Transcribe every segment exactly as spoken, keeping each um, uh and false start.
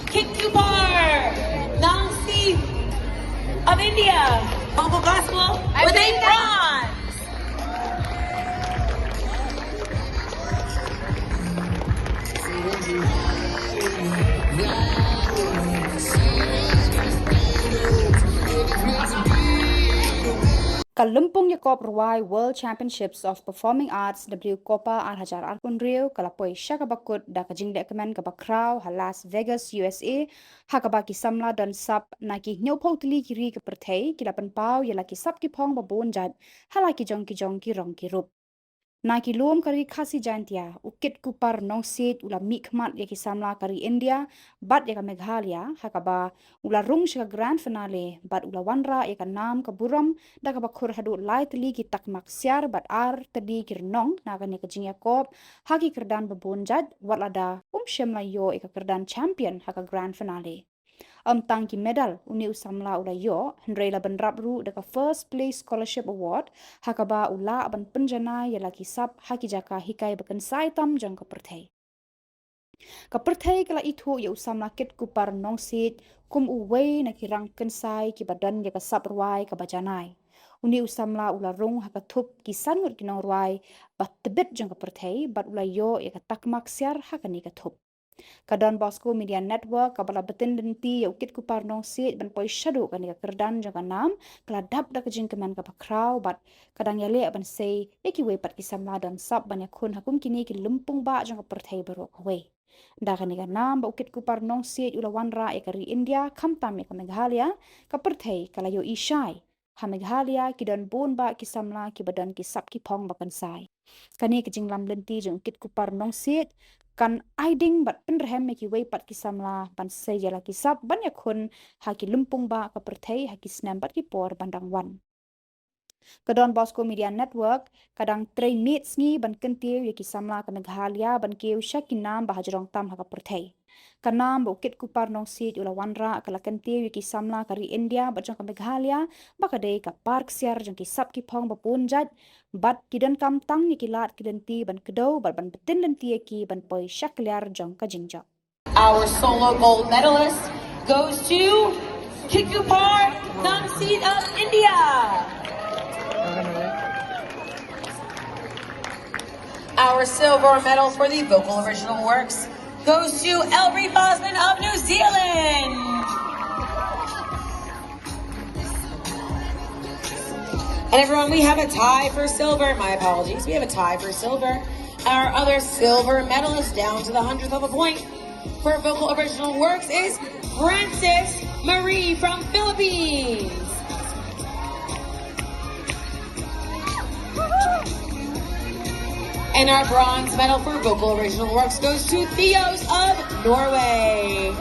Kikkupar Nongsiej of India, Vocal Gospel, with a bronze. Ka Lympung Ïakop Rwai World Championships of Performing Arts, W COPA, ar hajar arphew hynriew ka la poi sha kaba kut da ka jinglehkmen kaba khraw ha Las Vegas, U S A, ha kaba ki samla don sap na ki hynñiewphew tylli ki ri ka pyrthei ki la pynpaw ïa la ki sap ki phong ba bun jait ha la ki jong ki jong ki rong ki rup. Na ki lum ka ri Khasi Jaintia, u Kikkupar Nongsiej u la mihkhmat ïa ki samla ka ri India bad ïa ka Meghalaya, ha kaba u la rung sha ka grand finale bad u la wanrah ïa ka nam ka burom da kaba khur haduh lai tylli ki takmak siar bad ar tylli ki rnong na kane ka jingïakop ha ki kyrdan ba bun jait, wat lada um shym la ïoh ïa ka kyrdan champion ha ka grand finale. Ym tang ki medal une u samla u la ïoh, hynrei la bynrap ruh da ka First Place Scholarship Award, ha kaba u lah ban pynjanai ïa la ki sap ha ki jaka hikai ba kynsai tam jong ka pyrthei. Ka pyrthei ka la ithuh ïa u samla Kikkupar Nongsiej kum uwei na ki rang kynsai kiba don ïa ka sap rwai kaba janai. Une u samla u la rung ha ka thup ki san ngut ki nongrwai ba tbit jong ka pyrthei bad u la ïoh ïa ka takmak siar ha kane ka thup. Ka Don Bosco Media Network kaba la btin lynti ïa u Kikkupar Nongsiej ban poi shaduh kane ka kyrdan jong ka nam ka la dap da ka jingkmen kaba khraw bad ka dang ïaleh ban sei ïa kiwei pat ki samla don sap ban ïakhun ha kum kine ki lympung bah jong ka pyrthei baroh kawei. Da kane ka nam ba u Kikkupar Nongsiej u la wanrah ïa ka ri India, khamtam ïa ka Meghalaya, ka pyrthei ka la ïohi shai. Ha Meghalaya ki don bun bah ki samla kiba don ki sap ki phong ba kynsai. Kane ka jinglam lynti jong u Kikkupar Nongsiej kan ai ding bad pynrhem ïa kiwei pat ki samla ban sei ïa la ki sap ban ïakhun ha ki lympung bah ka pyrthei ha ki snem bad ki por ban dang wan. Ka Don Bosco Media Network ka dang trei miet sngi ban kyntiew ïa ki samla ka Meghalaya ban kiew sha ki nam ba hajrong tam ha ka pyrthei. Ka nam ba u Kikkupar Nongsiej u la wanrah ka la kyntiew ïa ki samla ka ri India bad jong ka Meghalaya ba ka dei ka park siar jong ki sap ki phong ba bun jait bad ki donkam tang ïa ki lad ki lynti ban kdew bad ban btin lynti ïa ki ban poi sha kliar jong ka jingjop. Our solo gold medalist goes to Kikkupar Nongsiej of India. Our silver medal for the vocal original works goes to Ellery Bosman of New Zealand. And everyone, we have a tie for silver. My apologies. We have a tie for silver. Our other silver medalist down to the hundredth of a point for vocal original works is Frances Marie from Philippines. And our bronze medal for vocal original works goes to Theos of Norway.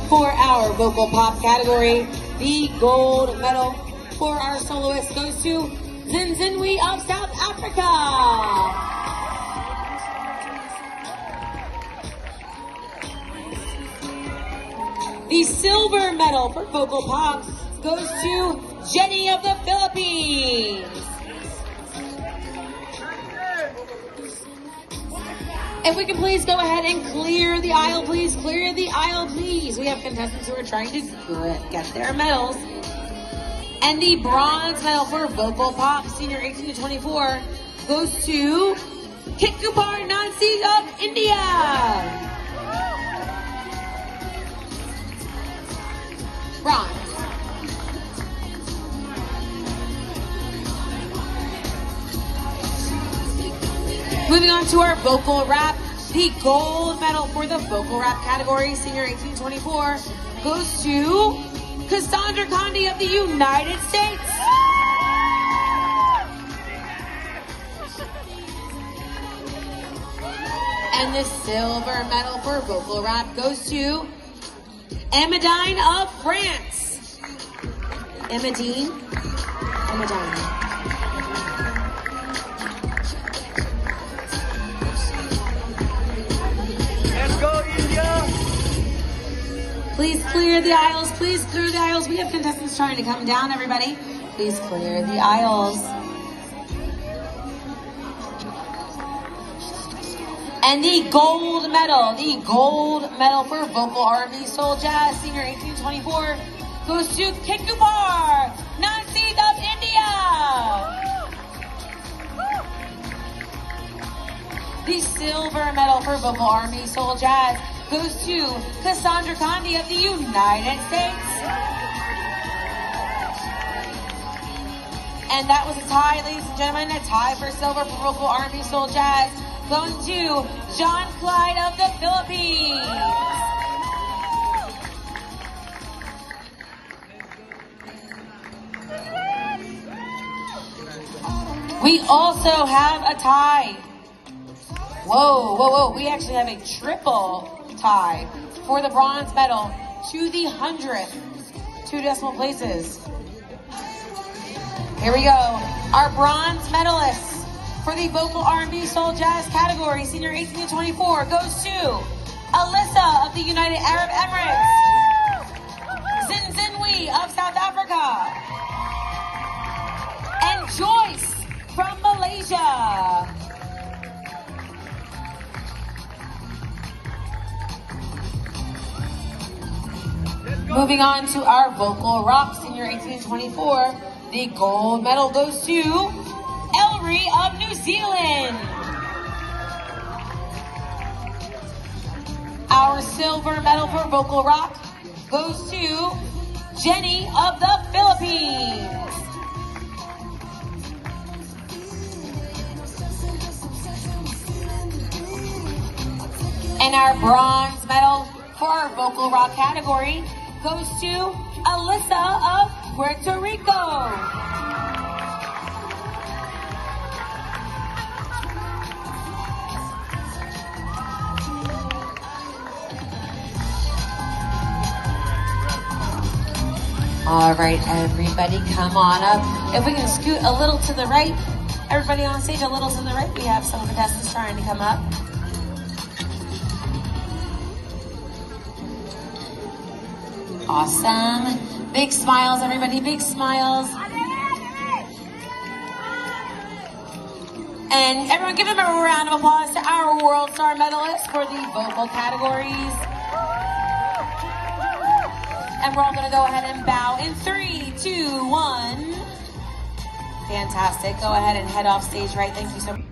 For our vocal pop category, the gold medal for our soloist goes to Zinzinwi of South Africa. The silver medal for vocal pop goes to Jenny of the Philippines. If we can please go ahead and clear the aisle, please. Clear the aisle, please. We have contestants who are trying to gr- get their medals. And the bronze medal for vocal pop, senior eighteen to twenty-four, goes to Kikkupar Nongsiej of India. Bronze. Moving on to our vocal rap, the gold medal for the vocal rap category, senior eighteen twenty-four, goes to Cassandra Condi of the United States. And the silver medal for vocal rap goes to Emma Dine of France. Emma Dean. Emma Dine. Let's go, India! Please clear the aisles. Please clear the aisles. We have contestants trying to come down, everybody. Please clear the aisles. And the gold medal, the gold medal for Vocal R and B Soul Jazz, senior eighteen twenty-four, goes to Kikupar Naseeb of India. The silver medal for Vocal R and B Soul Jazz goes to Cassandra Condi of the United States. And that was a tie, ladies and gentlemen, a tie for silver for Vocal R and B Soul Jazz, going to John Clyde of the Philippines. We also have a tie. Whoa, whoa, whoa. We actually have a triple tie for the bronze medal to the hundredth, two decimal places. Here we go. Our bronze medalists for the Vocal R and B Soul Jazz category, senior eighteen to twenty-four, goes to Alyssa of the United Arab Emirates, Zinzinwi of South Africa, and Joyce from Malaysia. Moving on to our Vocal Rock, senior eighteen to twenty-four, the gold medal goes to Ellery of New Zealand. Our silver medal for Vocal Rock goes to Jenny of the Philippines. And our bronze medal for our Vocal Rock category goes to Alyssa of Puerto Rico. All right, everybody, come on up. If we can scoot a little to the right, everybody on stage a little to the right. We have some contestants trying to come up. Awesome. Big smiles, everybody, big smiles. And everyone, give them a round of applause to our World Star medalists for the vocal categories. And we're all going to go ahead and bow in three, two, one. Fantastic. Go ahead and head off stage right. Thank you so much.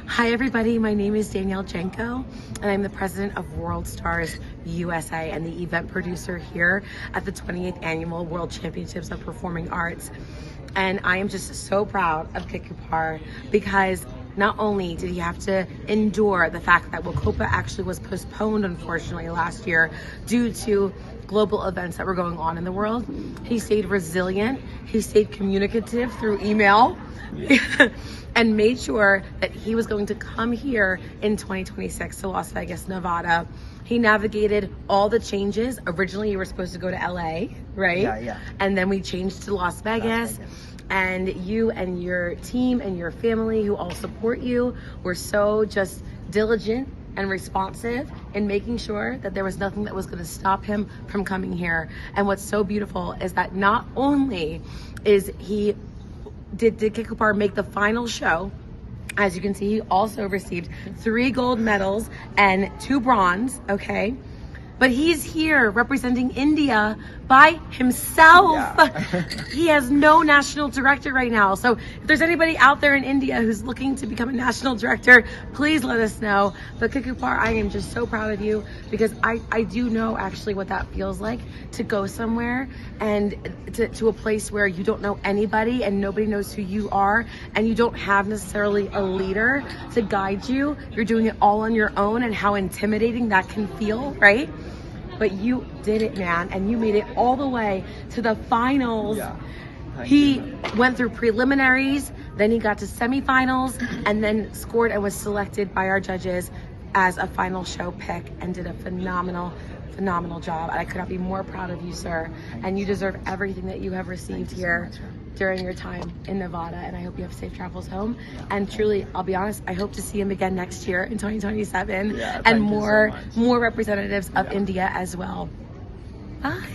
Hi, everybody. My name is Danielle Janko, and I'm the president of World Stars U S A and the event producer here at the twenty-eighth Annual World Championships of Performing Arts. And I am just so proud of Kikupar because not only did he have to endure the fact that Wacopa actually was postponed, unfortunately, last year due to global events that were going on in the world, he stayed resilient, he stayed communicative through email, and made sure that he was going to come here in twenty twenty-six to Las Vegas, Nevada. He navigated all the changes. Originally, you were supposed to go to L A, right? Yeah, yeah. And then we changed to Las Vegas. Vegas. And you and your team and your family who all support you were so just diligent and responsive in making sure that there was nothing that was going to stop him from coming here. And what's so beautiful is that not only is he did, did Kikupar make the final show, as you can see, he also received three gold medals and two bronze, okay? But he's here representing India by himself. Yeah. He has no national director right now. So if there's anybody out there in India who's looking to become a national director, please let us know. But Kikupar, I am just so proud of you because I, I do know actually what that feels like to go somewhere and to, to a place where you don't know anybody and nobody knows who you are and you don't have necessarily a leader to guide you. You're doing it all on your own and how intimidating that can feel, right? But you did it, man, and you made it all the way to the finals. Yeah. Thank you. He went through preliminaries, then he got to semifinals, and then scored and was selected by our judges as a final show pick and did a phenomenal, phenomenal job. And I could not be more proud of you, sir. And you deserve everything that you have received here during your time in Nevada. And I hope you have safe travels home. And truly, I'll be honest, I hope to see him again next year in twenty twenty-seven. Yeah, and thank you so more, much. More representatives of India as well. Bye.